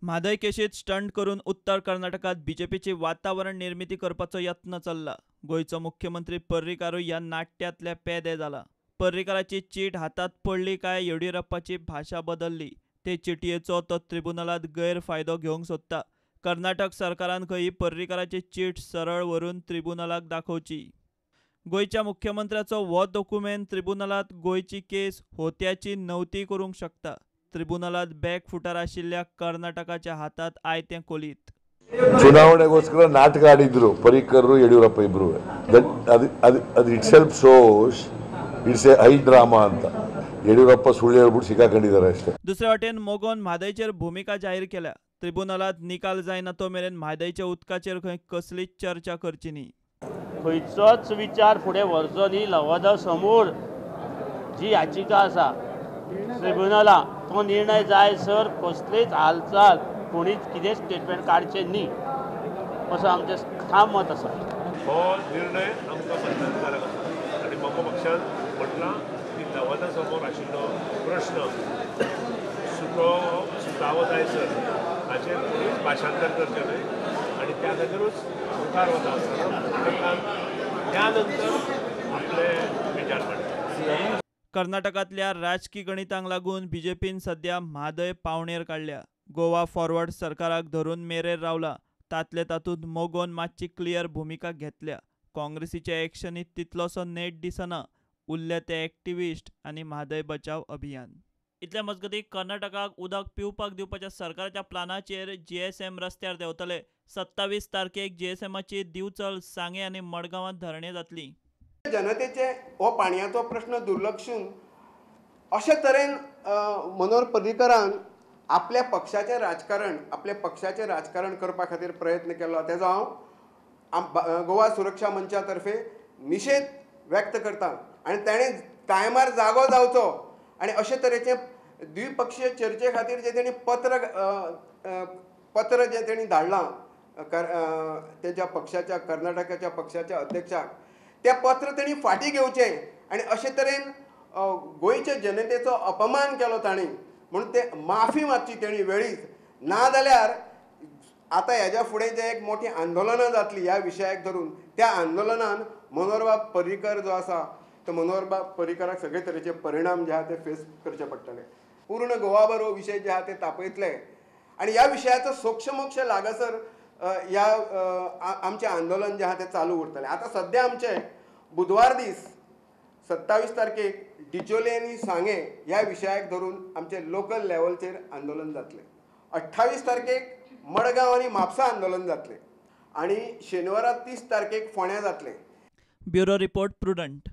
Mhadei केशीत stunt करून उत्तर कर्नाटकात बीजेपीची वातावरण निर्मिती करपाचो यत्न चल्ला. गोंयचो मुख्यमंत्री पर्रीकारूय ह्या नाट्यांतले पेदे जाला. पर्रीकाराची चीट हातात पडली काय येडियुरप्पाची भाशा बदल्ली. ते चिटयेचो तो त्रिबुनलात गैरफायदो घेवंक सोदता. कर्नाटक सरकारान खंय पर्रीकाराची चीट सरळ व्हरून त्रिबुनलाक दाखोवची. गोंयच्या मुख्यमंत्र्याचो हो दोकुमेंत त्रिबुनलात गोंयची केस होत्याची नवती करूंक शकता. त्रिबुनलात बॅक फुटार आशिल्ल्या कर्नाटकाच्या हातात आयतें कोलीत. ಚುನಾವಣೆಗೋಸ್ಕರ ನಾಟಕ ಆಡಿದ್ರು ಪರಿಕ್ಕರು ಯಡಿಯೂರಪ್ಪ ಇಬ್ರು. ಅದು ಅದು ಅದು itself shows it's a high drama ಅಂತ. ಯಡಿಯೂರಪ್ಪ ಸುಳ್ಳು ಹೇಳ್ಬಿಟ್ಟು ಸಿಕ್ಕಾಕೊಂಡಿದ್ದಾರೆ ಅಷ್ಟೇ. दुसरे वाटेन मोगोन म्हादयचेर भुमिका जाहीर केल्या. त्रिबुनलात निकाल जायना तो मेरेन म्हादयच्या उदकाचेर खंय कसलीच चर्चा करची न्ही. खंयचोच विचार फुडें व्हरचो न्ही. लवादा समोर जी याचिका आसा ट्रिब्युनला तो निर्णय जाय सर कसलीच हालचाल कोणीच कितें स्टेटमेंट काडचें न्ही असो आमचें ठाम मत आसा. हो निर्णय आमकां बंधनकारक आसा आनी मगो पक्षान म्हटलां की लवादा समोर आशिल्लो प्रश्न सुटावो जाय सर हाचेर कोणीच भाशांतर करचें न्हय आनी त्या खातीरूच मुखार वता आसतना त्या नंतर आपले विचार मांडले. कर्नाटकांतल्या राजकी गणितांक लागून बीजेपीन सध्या म्हादय पावणेर काडल्या. गोवा फॉरवर्ड सरकाराक धरून मेरेर रावला. तातले तातूंत मोगोन मातशी क्लियर भुमिका घेतल्या. काँग्रेसीच्या एक्शनीत तितलोसो नेट दिसना. उरले ते एक्टिविस्ट आनी म्हादय बचाव अभियान. इतले मजगतीं कर्नाटकाक उदक पिवपाक दिवपाच्या सरकाराच्या प्लानाचेर जीएसएम रस्त्यार देंवतले. 27 तारखेक जीएसएमाची दिवचल, सांगें आनी मडगांवांत धरणे जातली. जनतेचे हो पाणयाचो प्रश्न दुर्लक्षून अशे तरेन मनोहर पर्रीकरान आपल्या पक्षाचें राजकारण करपा खातीर प्रयत्न केलो. तेजो हांव गोवा सुरक्षा मंचा तर्फे निशेध व्यक्त करता आनी ताणें टायमार जागो जावचो आनी अशे तरेचे द्विपक्षीय चर्चे खातीर जे तेणी पत्र जे तेणी धाडलां तेच्या पक्षाच्या कर्नाटकाच्या पक्षाच्या अध्यक्षाक तें पत्र तेणी फाटीं घेवचें आनी अशे तरेन गोंयच्या जनतेचो अपमान केलो तांणी म्हणून ते माफी मागची तेणी वेळीच. ना जाल्यार आतां हेज्या फुडें जें एक मोठी आंदोलनां जातली ह्या विशयाक धरून त्या आंदोलनान मनोहरबाब पर्रीकर जो आसा तो मनोहरबाब पर्रीकराक सगळे तरेचे परिणाम जे आहा ते फेस करचे पडटले. पूर्ण गोवाभर हो विशय जे आहा ते तापयतले आनी ह्या विशयाचो सोक्षमोक्ष लागसर ह्या आमचें आंदोलन जें आहा तें चालू उरतलें. आतां सद्या आमचें बुधवार दीस 27 तारखेक डिचोले आनी सांगें ह्या विशयाक धरून आमचें लोकल लेवलचेर आंदोलन जातलें. 28 तारखेक मडगांव आनी म्हापसा आंदोलन जातलें आनी शेनवारा 30 तारखेक फोंड्यां जातलें. Bureau report, Prudent.